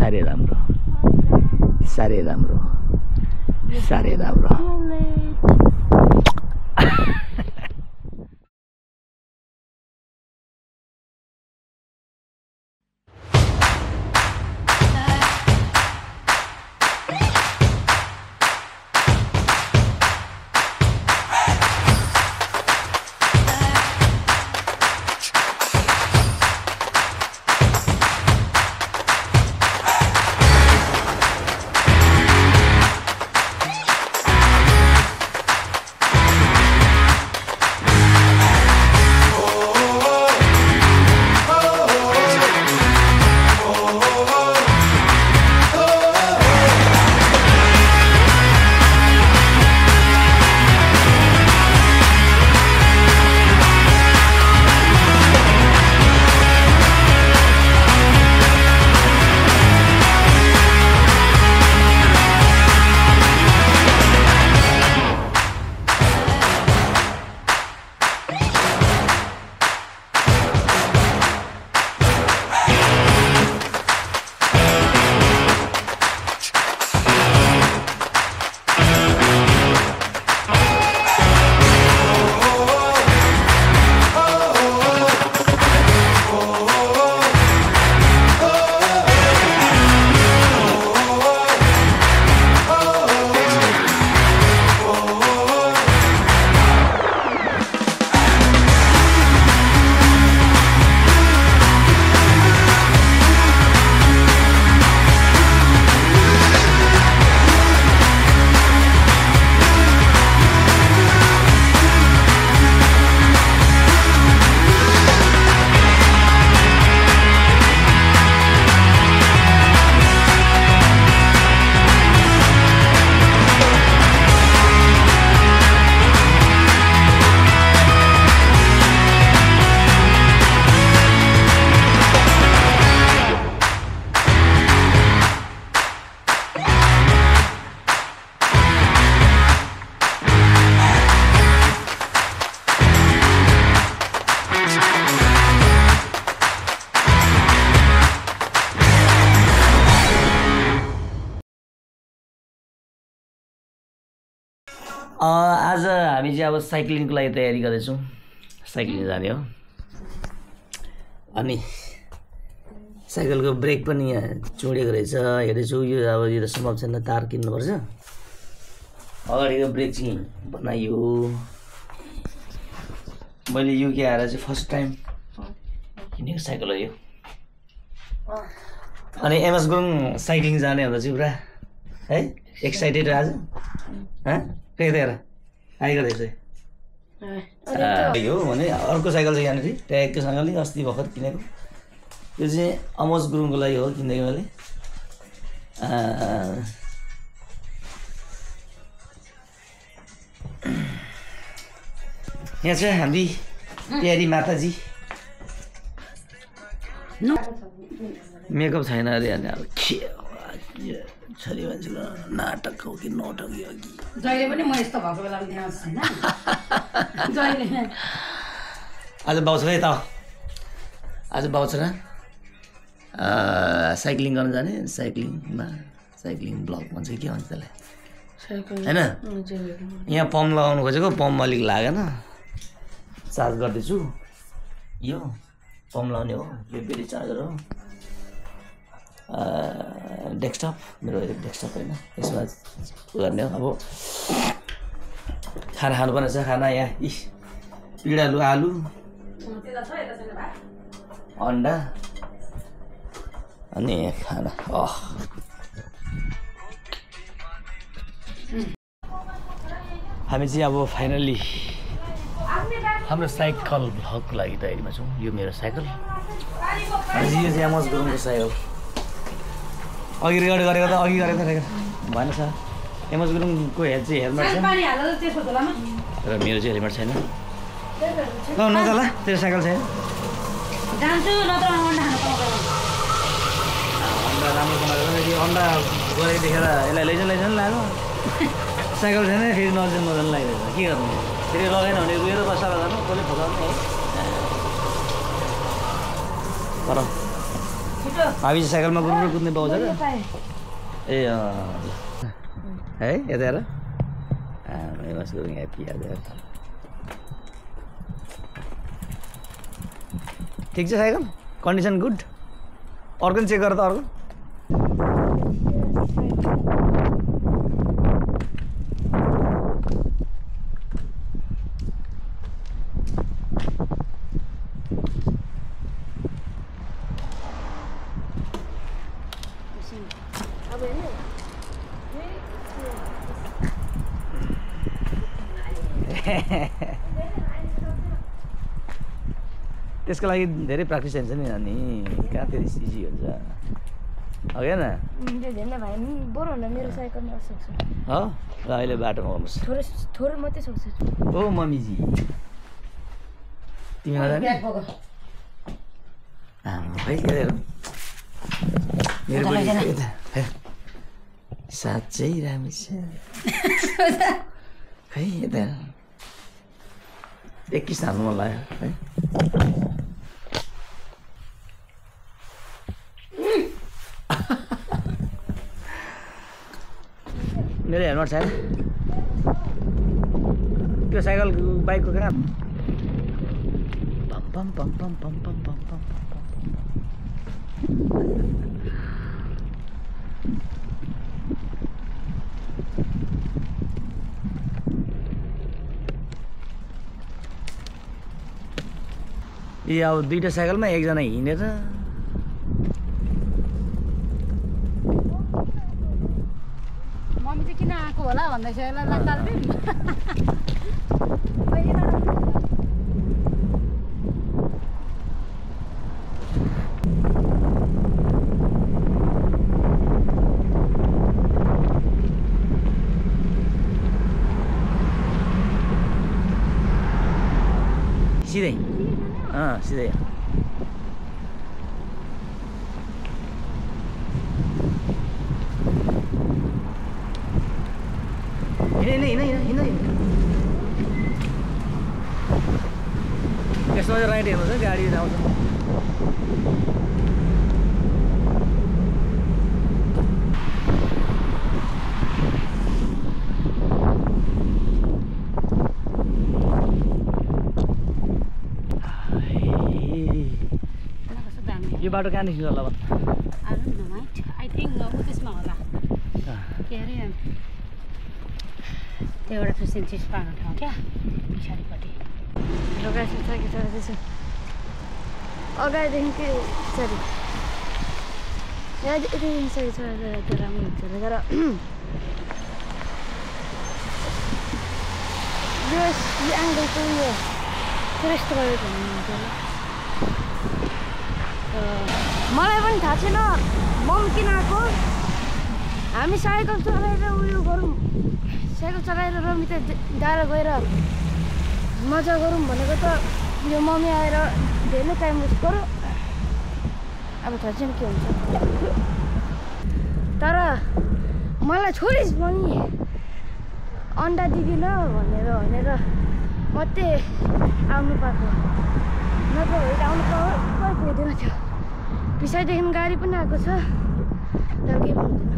साह्रै राम्रो साह्रै राम्रो साह्रै राम्रो आज हामी चाहिँ अब साइक्लिङको लागि तयारी गर्दैछौँ साइक्लिङ जाने हो अनि साइकलको ब्रेक पनि यहाँ जोडेको रहेछ हेर्दैछु यो अब यो त सम्भव छैन तार किन्नुपर्छ अगाडिको ब्रेक चाहिँ बनाइयो मैले युके आएर चाहिँ फर्स्ट टाइम किनेको साइकल हो यो अनि एमएस गुरुङ साइक्लिङ जाने भन्दा चाहिँ पुरा है एक्साइटेड आज कहीँ देखेर आइको रहेछ यो भने अर्को साइकल चाहिँ यहाँनिर ट्यागकोसँगले अस्ति भर्खर किनेको यो चाहिँ अमोज गुरुङको लागि हो किनेको मैले यहाँ चाहिँ हामी प्यारी माताजी मेकअप छैन अरे अनि अब के छोरी मान्छेको नाटक हो कि नटक हो कि जहिले पनि म यस्तो भएको बेलामा ध्यान छैन जहिले आज बाउ छ है त आज बाउ छ र साइक्लिङ गर्न जाने साइक्लिङ ब्लक भन्छ के भन्छ त्यसलाई हैन यहाँ पम्प लगाउनु खोजेको पम्प अलिक लागेन चार्ज गर्दैछु यो पम्प लगाउने हो यो बेट्री चार्जर हो डेस्कटप मेरो डेस्कटप होइन यसमा गर्ने हो अब खाना खानुपर्ने छ खाना यहाँ पिँडालु आलु अन्डा अनि खाना हामी चाहिँ अब फाइनल्ली हाम्रो साइकल भ्लगको लागि तयारीमा छौँ यो मेरो साइकल यो चाहिँ एमएस गुरुङको साइकल अघि रेकर्ड गरेको त अघि गरेको भएन सर एमएस गुरुङको चाहिँ हेलमेट छ र मेरो चाहिँ हेलमेट छैन ल नजाला तेरो साइकल छैन अन्डा राम्रो बनाएको अन्डा गरेको देखेर यसलाई लैजाउँ लाग्यो साइकल छैन फेरि नजाउँ लागिरहेछ के गर्नु फेरि लगाएन भने गएर बस्दा गर्नु कसले फकाउनु है तर भावी चाहिँ साइकलमा गुरुकुल कुद्ने पाउँछ र ए है यता हेर मस गुरुङ ह्याप्पी आज ठिक छ साइकल कन्डिसन गुड अर्को चेक गर त अर्को त्यसको लागि धेरै प्र्याक्टिस चाहिन्छ नि अनि कहाँ त्यो इजी हुन्छ होइन हो र अहिले बाटोमा आउनुहोस् थोरै मात्रै सक्छु ओ मम्मीजी तिमीलाई मेरो साँच्चै राम्रो छ खै यता एकैस हाल्नु मन लाग्यो है मेरो हेलमेट छैन त्यो साइकल बाइकको कहाँ पम पम पम पम पम पम पम अब दुईटा साइकलमा एकजना हिँडेर मम्मी चाहिँ किन आएको होला भन्दैछ यसलाई लाग्दैन सिधै सिधै हिँड यसमा चाहिँ राइट हेर्नु छ गाडी आउँछ यो बाटो कहाँदेखि होला भन् आई थिङ्क त्यसमा होला के अरे त्यो एउटा फिसिङ चिज पार्ने ठाउँ क्या पछाडिपट्टि अगाडिदेखि सरी यहाँदेखि सरी छ राम्रो हुन्छ तर यो एङ्गलको यो यस्तो गरेको हुनुहुन्छ मलाई पनि थाहा छैन मम किन आएको हामी साइकल चलाएर उयो गरौँ साइकल चलाएर रमिता डाँडा गएर मजा गरौँ भनेको त यो मम्मी आएर धेरै टाइम वेस्ट गऱ्यो अब थाहा छैन के हुन्छ तर मलाई छोडिस् पनि अन्डा दिदिन भनेर मात्रै आउनु पाएको नत्र आउनु पाउँदैन थियो पछाडिदेखि गाडी पनि आएको छ तर केही भन्दैन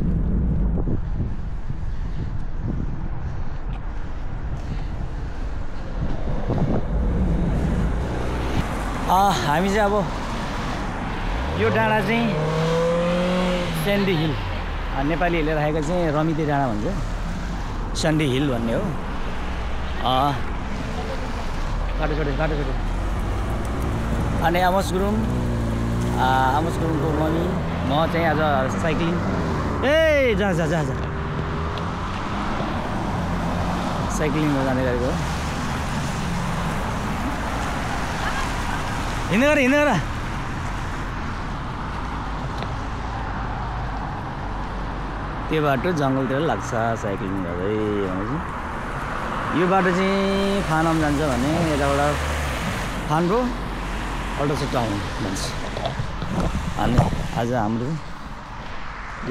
हामी चाहिँ अब यो डाँडा चाहिँ सन्डी हिल नेपालीहरूले राखेको चाहिँ रमिते डाँडा भन्छ सन्डी हिल भन्ने हो बाटो छोड्यो अनि आमोस गुरुङको मम्मी म चाहिँ आज साइक्लिङ जा साइक्लिङमा जाने गरेको हो हिँडेर त्यो बाटो जङ्गलतिर लाग्छ साइक्लिङ गर्दै भनेपछि यो बाटो चाहिँ फानम जान्छ भने यताबाट फानको अल्टो टाउन भन्छ अनि आज हाम्रो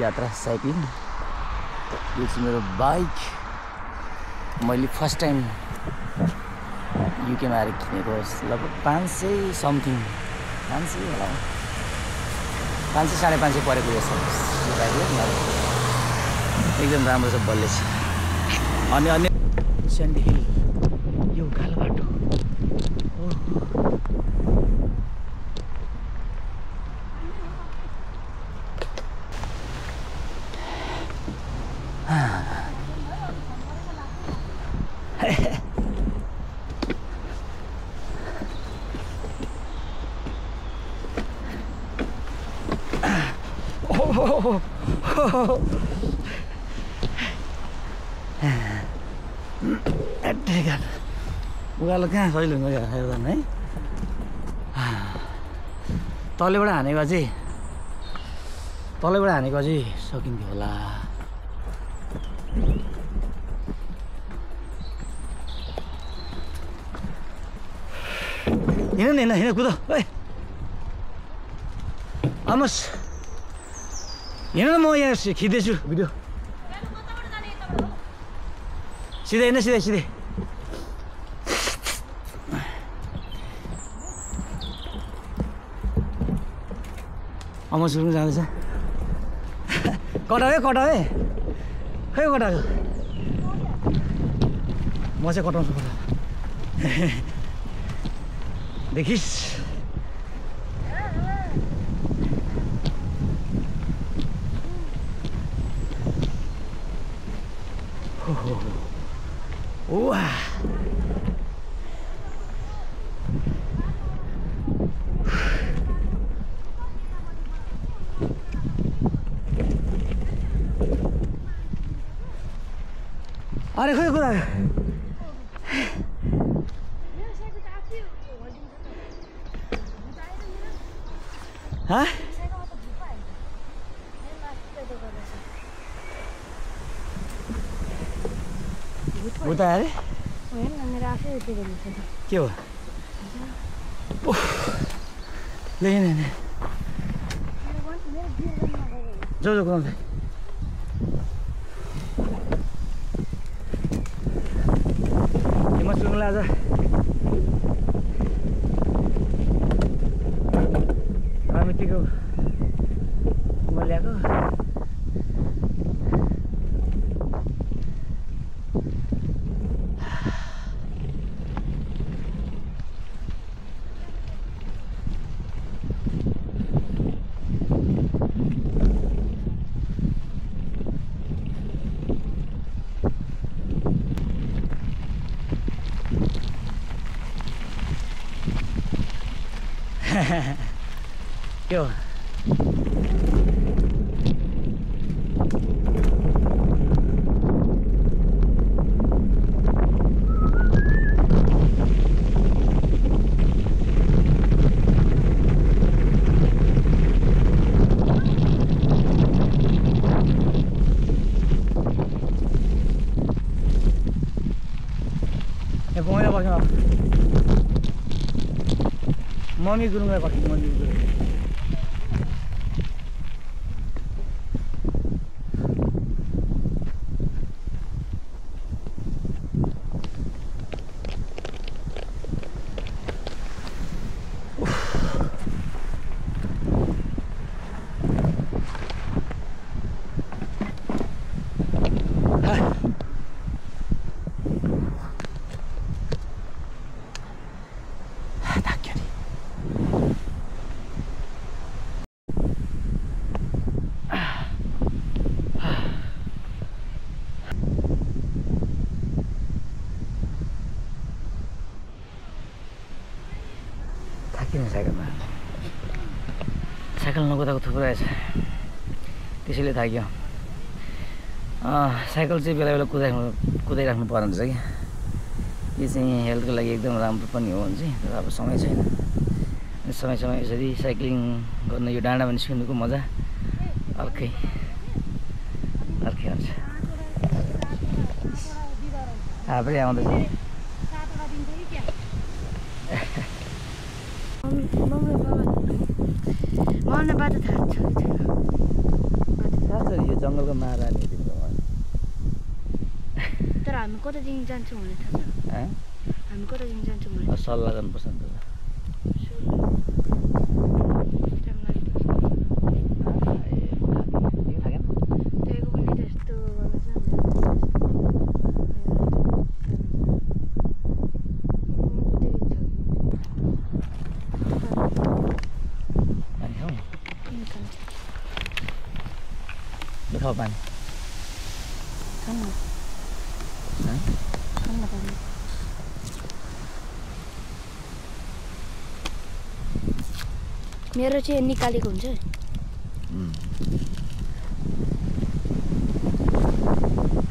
यात्रा साइक्लिङ यो चाहिँ मेरो बाइक मैले फर्स्ट टाइम युकेमा आएर किनेको लगभग 500 समथिङ 500 होला 500 550 परेको रहेछ यो बाइकले एकदम राम्रो छ बल्ले छ अनि अन्य स्यान्डी हिल यो उकालो बाटो उकालो कहाँ सजिलो हुन्छ हेर्दा है तलैबाट हानेको चाहिँ सकिन्थ्यो होला हिँड कुद आमोस हिँड म यहाँ खिच्दैछु भिडियो सिधै हिँड्न सिधै आमोस गुरुङ जाँदैछ कटाउ है खै कटाएको म चाहिँ कटाउँछु देखिस् अरे खोइ कुरा उता अरे के हो ले जो कुदाउँछ हिम्मत सुन्नुलाई आज रामितीको म ल्याएको के हो यहाँ बस्नु मम्मी गुरुङलाई बस्नु मम्मी गुरुङ साइकल नकुदाएको थुप्रो रहेछ त्यसैले थाक्यो साइकल चाहिँ बेला बेला कुदाइराख्नु पर्ने रहेछ कि यो चाहिँ हेल्थको लागि एकदम राम्रो पनि हो भने चाहिँ तर अब समय छैन समय यसरी साइक्लिङ गर्न यो डाँडामा निस्किनुको मजा अर्कै हुन्छ हाम्रै आउँदैछ मलाई बाटो थाहा छ यो जङ्गलको महारानी तर हामी कतादेखि जान्छौँ भने थाहा छ हामी कतादेखि जान्छौँ भने सल्लाह गर्नुपर्छ नि त खाऊ पानी मेरो चाहिँ निकालेको हुन्छ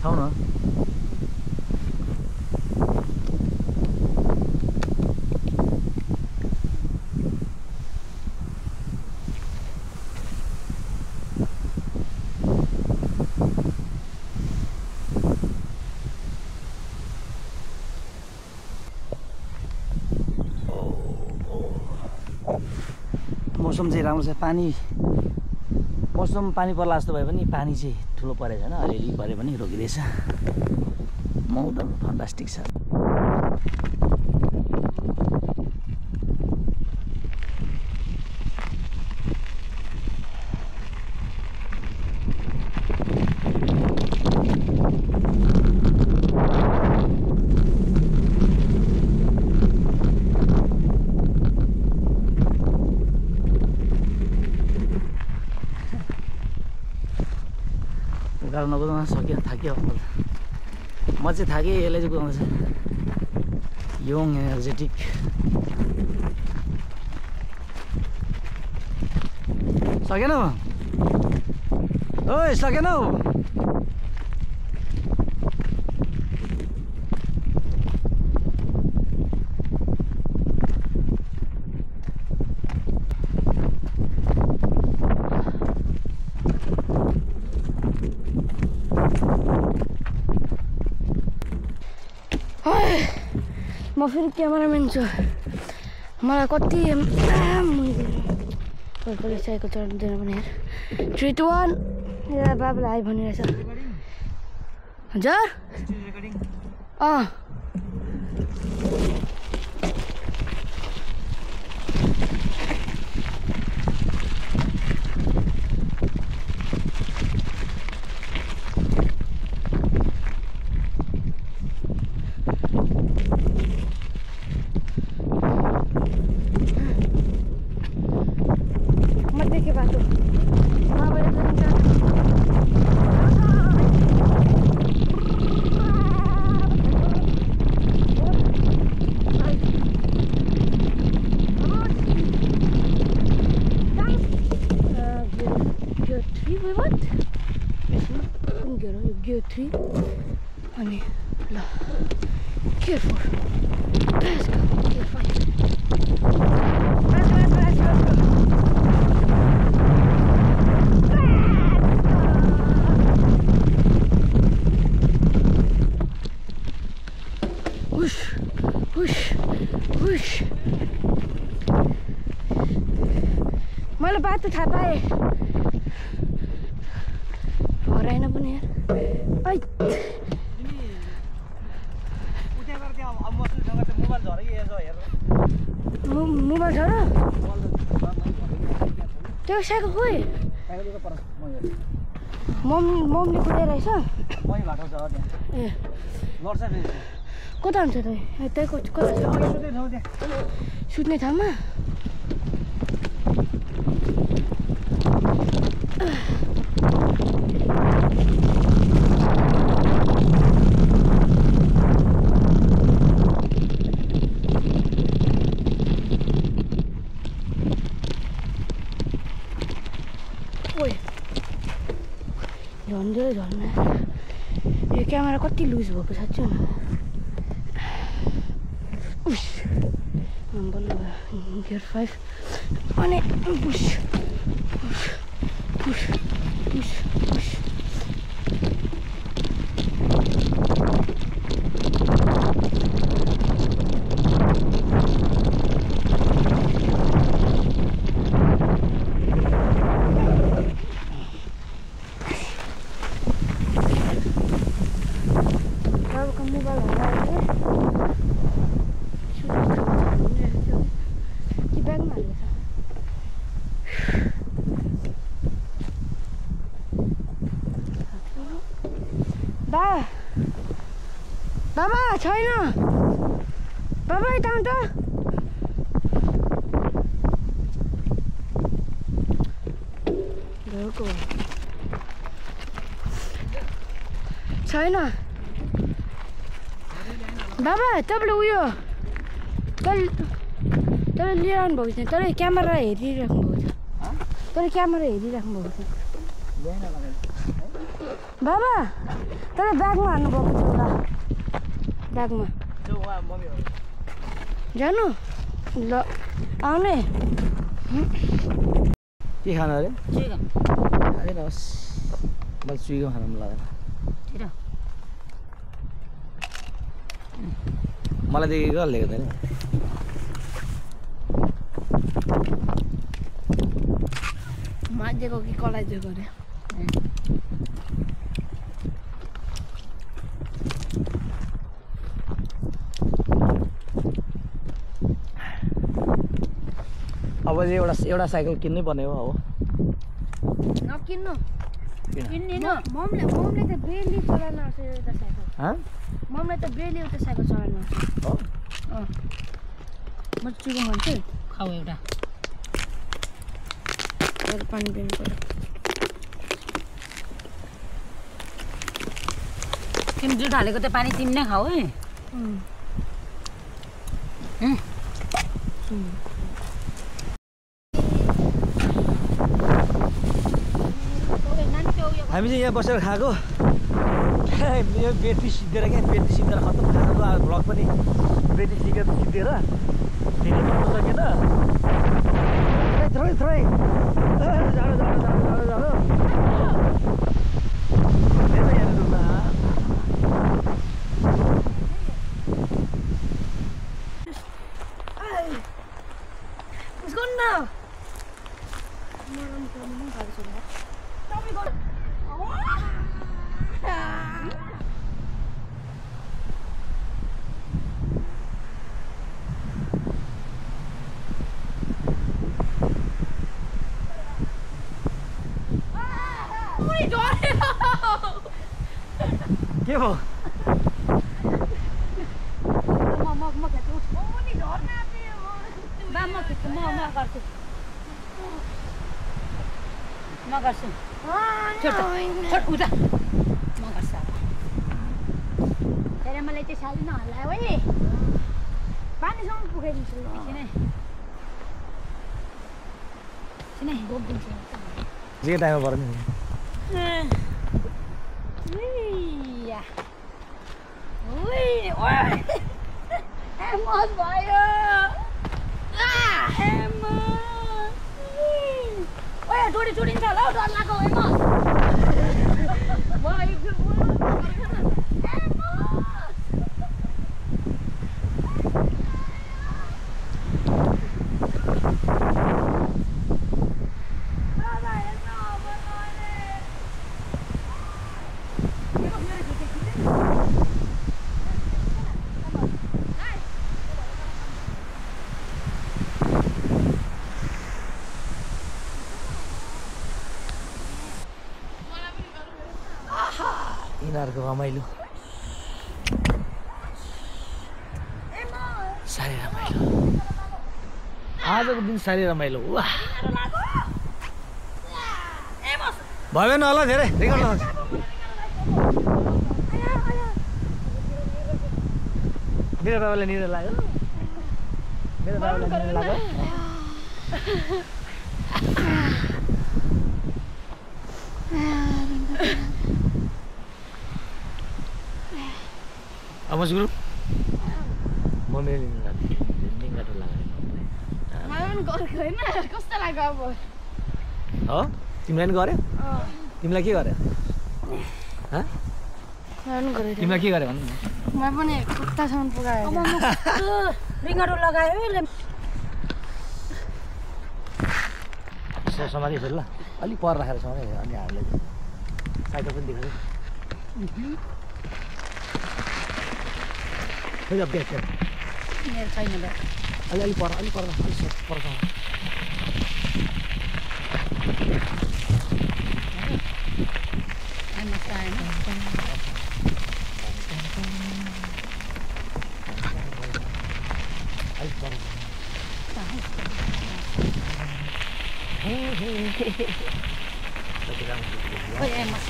खाऊ न मौसम चाहिँ राम्रो छ पानी मौसम पानी पर्ला जस्तो भए पनि पानी चाहिँ ठुलो परेको छैन अलिअलि परे पनि रोकिँदैछ मौसम फन्टास्टिक छ गाह्रो नकुदाउन सक्यो थाक्यो म चाहिँ थाकेँ यसले चाहिँ कुदाउँदैछ यङ एनर्जेटिक सकेन ओइ सकेन हौ म फेरि क्यामेराम्यान छु मलाई कति कसले साइकल चढ्दैन भने 3 2 1 बाबुलाई आइ भनिरहेछ हजुर अनि ल gear 4 let's go gear 5 let's go whoosh whoosh whoosh मलाई बाटो थाहा पाएँ हराएन पनि यार ऐ मोबाइल छ र त्यो साइकल खोइ मम्मीले कुदाइ रहेछ ए कता हुन्छ त्यही कता सुत्ने ठाउँमा झन्डै झर्ना यो क्यामेरा कति लुज भएको साँच्चै बल्ल गियर 5 अनि push push push push push बाबा छैन बाबा यता आउनु त छैन बाबा तपाईँले उयो तपाईँ लिएर आउनुभएको छ तर क्यामेरा हेरिराख्नु भएको छ तर क्यामेरा हेरिराख्नु भएको छ बाबा तर ब्यागमा हाल्नुभएको छ होला ब्यागमा जानु ल आउने के खानु अरे खाँदैनस् मलाई चुइको खानु मन लाग्दैन मलाई देखेको लिएको थिएन माझेको कि कलाइदिएको अरे अब चाहिँ एउटा साइकल किन्नै पर्ने हो अब नकिन्नु ममले त ब्रेली चलाउनु आउँछ एउटा साइकल ममलाई त ब्रेली एउटा साइकल चलाउनु आउँछ म चुको भन्छु खाऊ एउटा पानी पिउनु पर्यो तिमी दुध हालेको त पानी तिमी नै खाऊ है हामी चाहिँ यहाँ बसेर खाएको यो ब्याट्री सिद्धेर क्या ब्याट्री सिद्धेर खत्तम खाएको अब भ्लग पनि ब्याट्री सिद्धेर धेरै गर्नु सकेन जाडो जाडो जाडो जाडो जाडो के भयो म गर्छु छोड उता म गर्छु तर मलाई चाहिँ साली नहल्ला है पानीसम्म पुगाइदिन्छु छिनै बोकिदिन्छु जे टाइममा पर्ने हेमस भयो डोरी चुडिन्छ होला हौ डर लाग्यो यिनीहरूको रमाइलो साह्रै रमाइलो आजको दिन साह्रै रमाइलो वाह भयो भने होला धेरै रेकर्ड लगाउँछ मेरो बाबालाई निर लाग्यो मेरो बाबालाई निर लाग्यो Amas guru, mau milih ini nggak ada lagi. Main gore na, कस्तो लाग्यो अब हो तिमीलाई नि गर्यो तिमीलाई के गर्यो ह माइन गरे तिमीलाई के गर्यो भन्नु म पनि कुत्तासँग पुगायो अब म रिङ्गरो लगायो समाधि फेरि ल अलि पर राखेर समाधि अनि हामीले साइकल पनि देखाउँछ खोइ अब ब्याग मेरो छैन बे अलि पर अलि पर Oye, hemos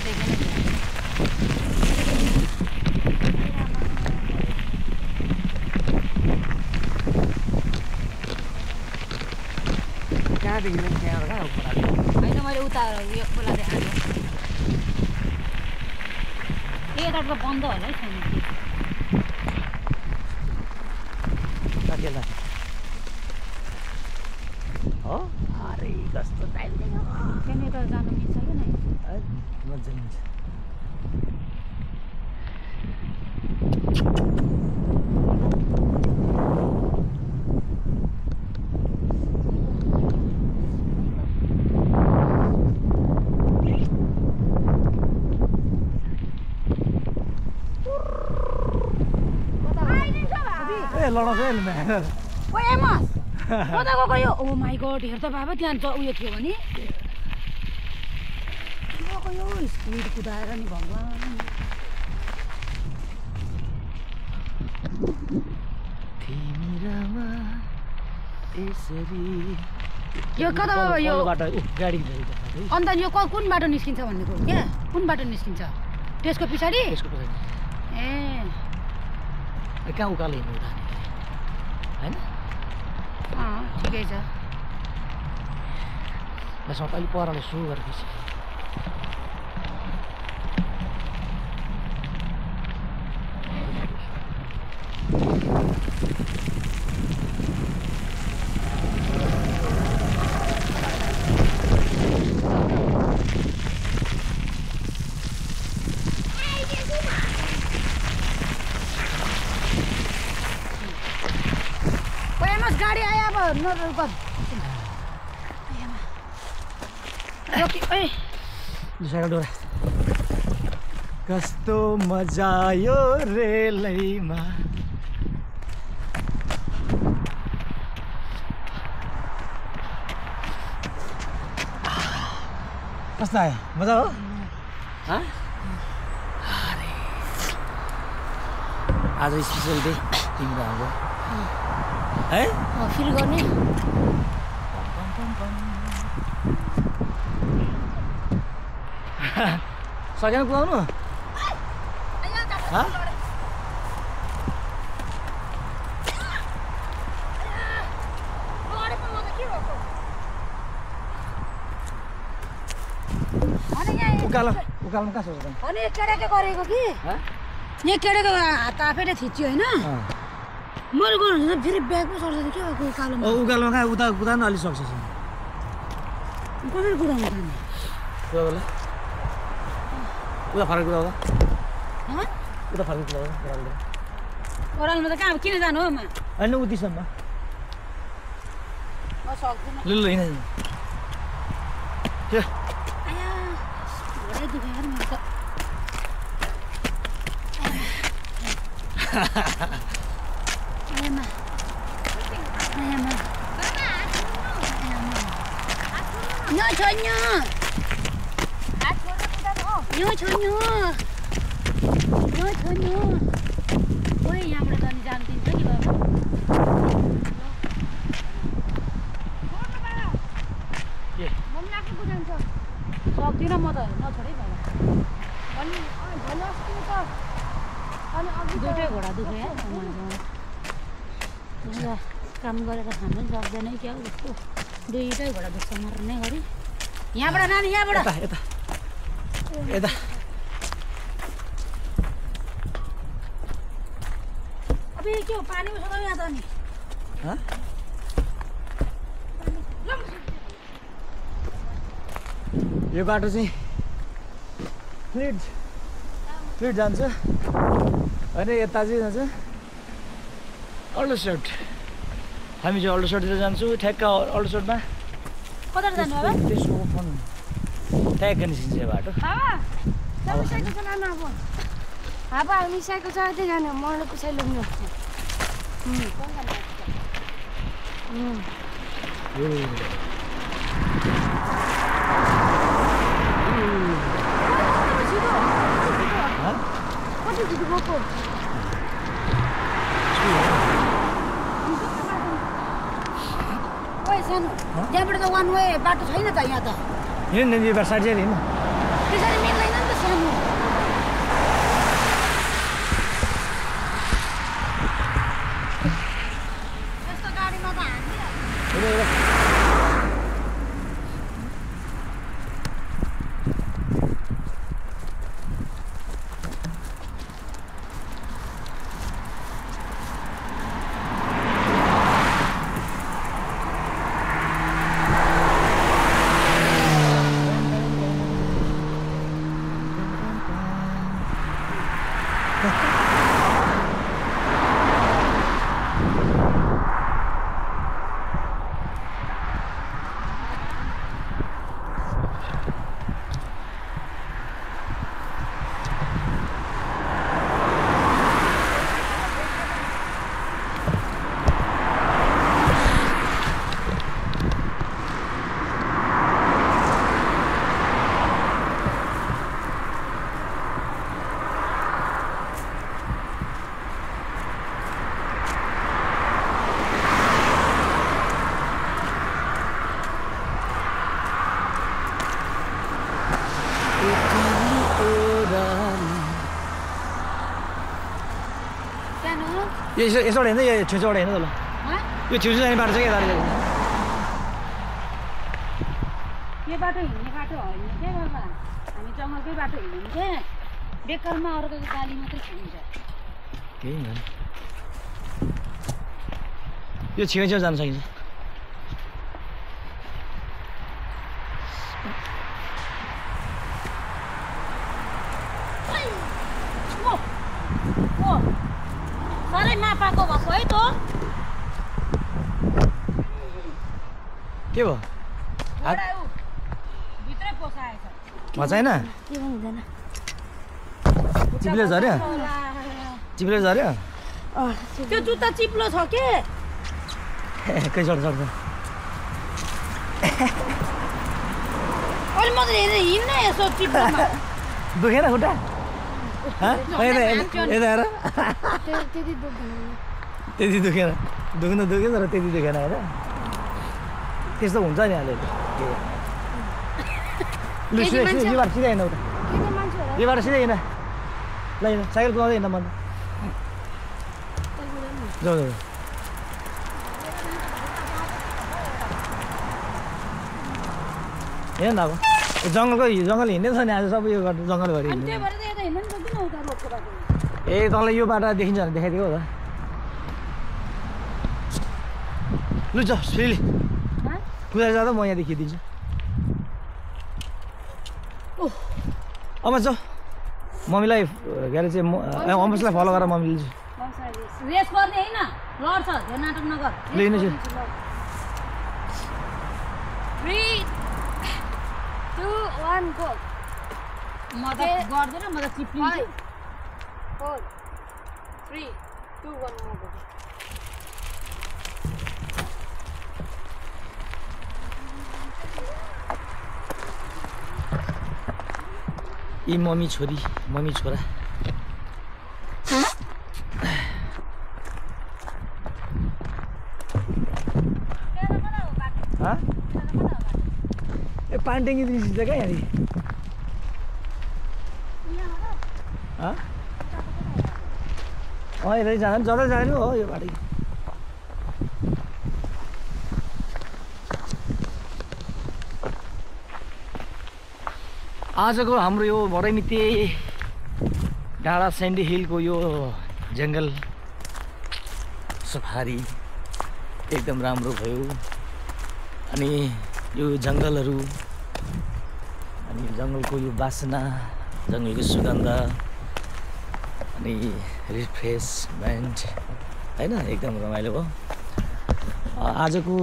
यहाँदेखि त्यहाँबाट कहाँ होइन मैले उता उयो खोला देखाएको यताको बन्द होला है छैन साथीहरूलाई हो अरे कस्तो टाइम त्यहाँनिर त जानु मिल्छ क्या नै मजा मिल्छ लडाउँछ ओ एमस कता गएको यो ओ माई गॉड हेर त बाबा त्यहाँ उयो थियो भने गएको यो स्पिड कुदाएर नि भगवान् यो कता बाबा यो गाडी अन्त यो कुन बाटो निस्किन्छ भन्ने कुरो क्या कुन बाटो निस्किन्छ त्यसको पछाडि ए कहाँ उकालो हिँड्नु होइन ठिकै छ यसमा अहिले परले सुरु गरेपछि गाडी आयो अब साइकल डोरा कस्तो मजा यो रेलैमा कस्तो आयो मजा हो आज स्पेसल डे तिम्रो हाम्रो है फिल गर्ने सकेन कुदाउनु उकालो कहाँ सोच्छ अनि केटाके गरेको कि यहाँ केटाको हात आफैले थिच्यो होइन मैले गर्नु फेरि ब्याग पो सर्छ के भएको उकालोमा उकालोमा कहाँ उता कुदाउनु अलिक सक्छ कसरी कुदाउनु पर्ने कुदाउला उता फर्क कुदाउँदा उता फर्क कुदाउँदा ओह्रालोमा त कहाँ किन जानु हो होइन उतिसम्म म सक्दिनँ लु हिँड के घोडै दुख्यो यार मेरो त खोइ यहाँबाट त अनि जानु दिन्छ कि बाबा सक्दिनँ म त नछोडै बाबा दुइटै घोडा दुख्यो या काम गरेर खानु पनि सक्दैन क्या हो जस्तो दुइटै घोडा दुख्छ मर्ने गरी यहाँबाट नानी यहाँबाट यता यता अब के हो पानी उठ्छ यहाँ त नि यो बाटो चाहिँ फ्लिट जान्छ होइन यता चाहिँ जान्छ अल्डरसोट हामी चाहिँ अल्डरसोटतिर जान्छौँ ठ्याक्क अल्डरसोटमा कता जानु बाबा त्यसको फोन ठ्याक्क निस्किन्छ यो बाटो साइकल चलाउनु अब हामी साइकल चलाउँदै जानु मलाई पछाडि लग्नु कति छिटो गएको ओए सानो त्यहाँबाट त वान वे बाटो छैन त यहाँ त हिँड नि यो साइड चाहिँ हिँड्नु त्यसरी मिल्दैन नि त सानो यस्तो गाडीमा त हान्दिहाल्छ यसबाट हिँड्दै यो छेउछाउबाट हिँड्नु त ल यो छेउछाउ जाने बाटो चाहिँ के गाडी यो बाटो हिँड्ने बाटो होइन क्या बाबा हामी जङ्गलकै बाटो हिँड्यौँ क्या बेकारमा अर्काको गाली मात्रै खान्छ केही होइन यो छेउछाउ जान सकिन्छ साह्रै मापाको भएको है त के भयो भित्रै पोसाएछ छैन के पनि हुँदैन चिप्ले झऱ्यो चिप्ले झऱ्यो त्यो जुत्ता चिप्लो छ के खै चढ्छ अहिले म त हेरेर हिँड्न यसो चिप्लोमा दुखेन खुट्टा त्यति दुख्दैन त्यति दुखेन दुख्न दुख्यो तर त्यति दुखेन होइन त्यस्तो हुन्छ नि अलिअलि लु योबाट सिधै हिँड्न उता केटी मान्छे होला योबाट सिधै हिँड ल हिँड साइकल कुदाउँदै हिँड्न मन जाऊ जाऊ हेर न अब जङ्गल हिँड्दै छ नि आज सबै यो जङ्गलभरि अनि त्यही भएर त यता हिँड्नु पनि सक्दैन उता रोडको बाटो ए तँलाई यो बाटो देखिन्छ भने देखाइदिएको होला लु जाऊ फेरि कुदाएर जाँदा म यहाँ देखिदिन्छु अब जाऊ मम्मीलाई के अरे चाहिँ अमसलाई फलो गरेर मम्मी लिन्छु रेस गर्ने होइन लड्छ त्यो नाटक नगर लिनुहोस् 3 2 1 गो म त गर्दैन म त चिप्लिन्छु 4 3 2 1 गो यी मम्मी छोरी मम्मी छोरा ए पानी ट्याङ्की निस्किन्छ क्या यहाँनिर यता जाँदा जता जानु हो यो बाटो आजको हाम्रो यो बडाइमिते डाँडा स्यान्डी हिलको यो जङ्गल सफारी एकदम राम्रो भयो अनि यो जङ्गलहरू अनि जङ्गलको यो बासना जङ्गलको सुगन्ध अनि रिफ्रेसमेन्ट हैन एकदम रमाइलो भयो आजको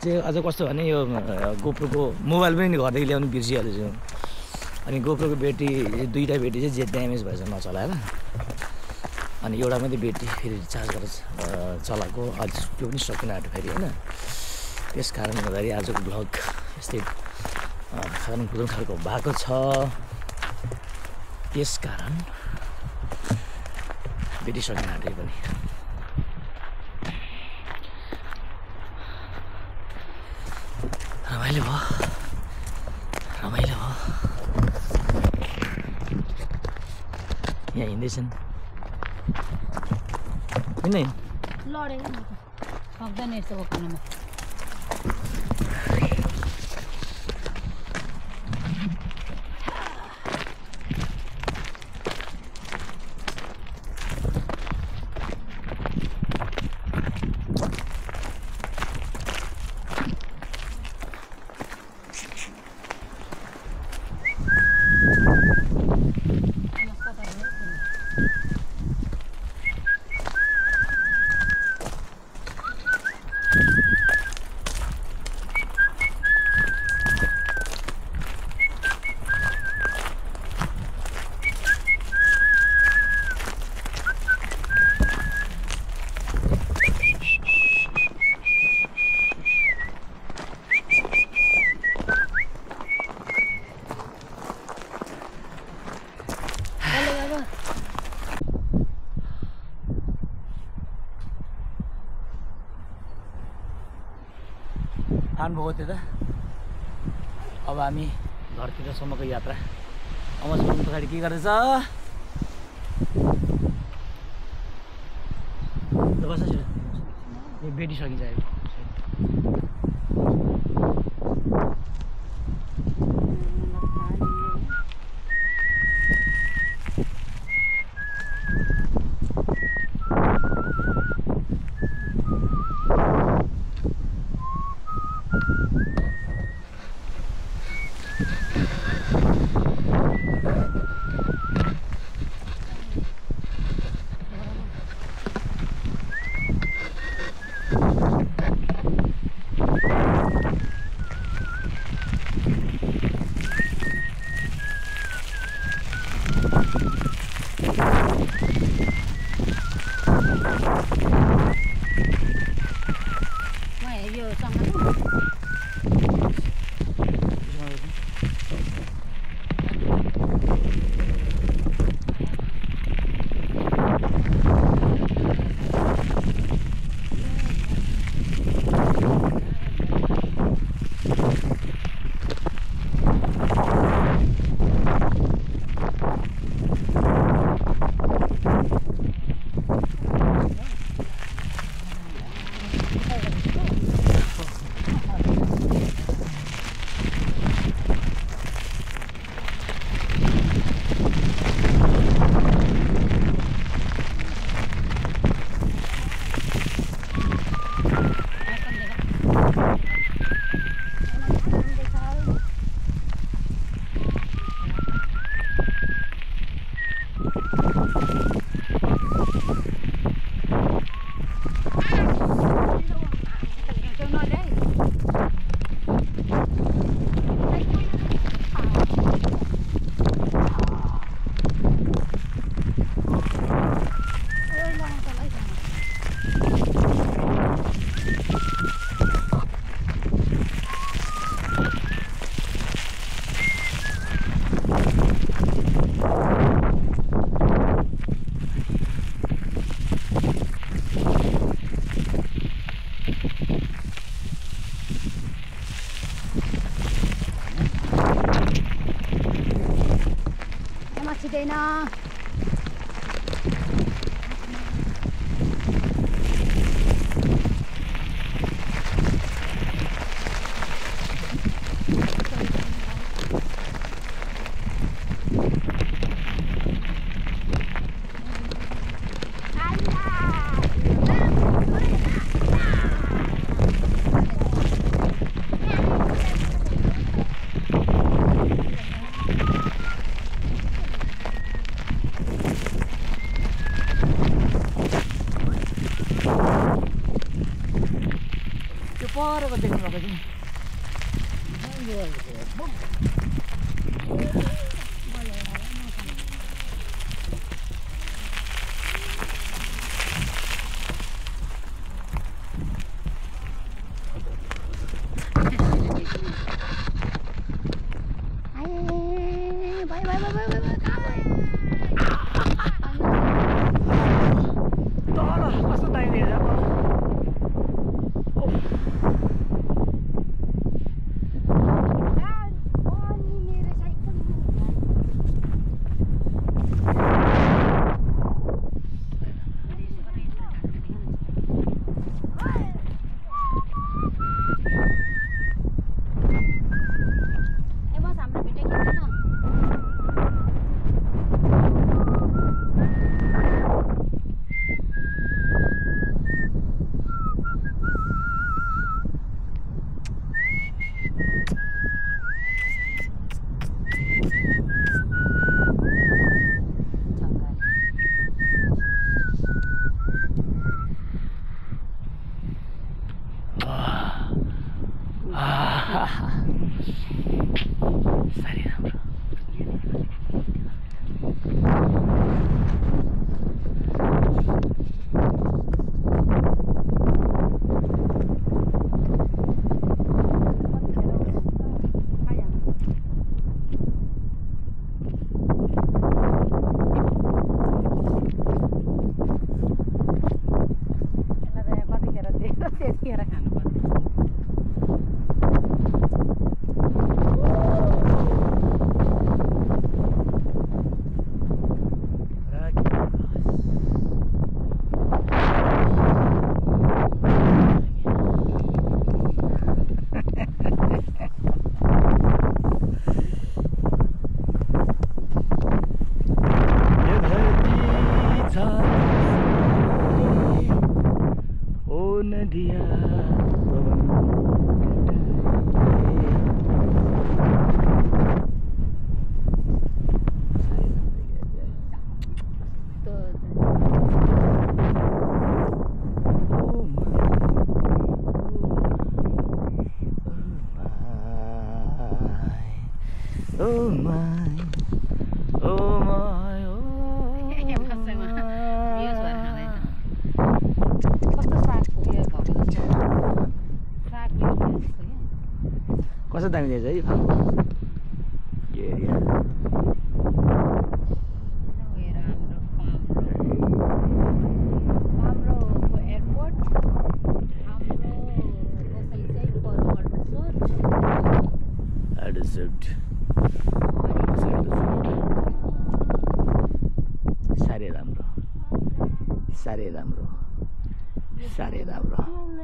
चाहिँ आज कस्तो भने यो गोप्रोको मोबाइल पनि घरदेखि ल्याउनु बिर्सिहालेछु अनि गोप्रोको ब्याट्री दुईवटा ब्याट्री चाहिँ जेट ड्यामेज भएछ नचलाएर अनि एउटा मात्रै ब्याट्री फेरि चार्ज गरेर चलाएको आज त्यो पनि सकिन आँट्यो फेरि होइन त्यस कारणले गर्दाखेरि आजको भ्लग यस्तै खानु कुदुन खालको भएको छ त्यस कारण ब्याट्री सकिन आँट्यो पनि रमाइलो भयो रमाइलो भयो यहाँ हिँड्दैछन् होइन लडेको सक्दैन यस्तो उक्किनुमा खानुभएको थियो त अब हामी घरतिरसम्मको यात्रा अमसम्म पछाडि के गर्दैछ बस यो बेटी सकिन्छ अहिले छिदैन परको देख्नु भएको चाहिँ कस्तो दाइदिएछ area Oh my, oh my, oh कस्तो साग उयो भएको जस्तो साग उयो भएको जस्तो क्या कस्तो दामी दिएछ है यो एरिया उयो हाम्रो एयरपोर्ट हाम्रो बसाइ चाहिँ Desert. साह्रै राम्रो साह्रै राम्रो साह्रै राम्रो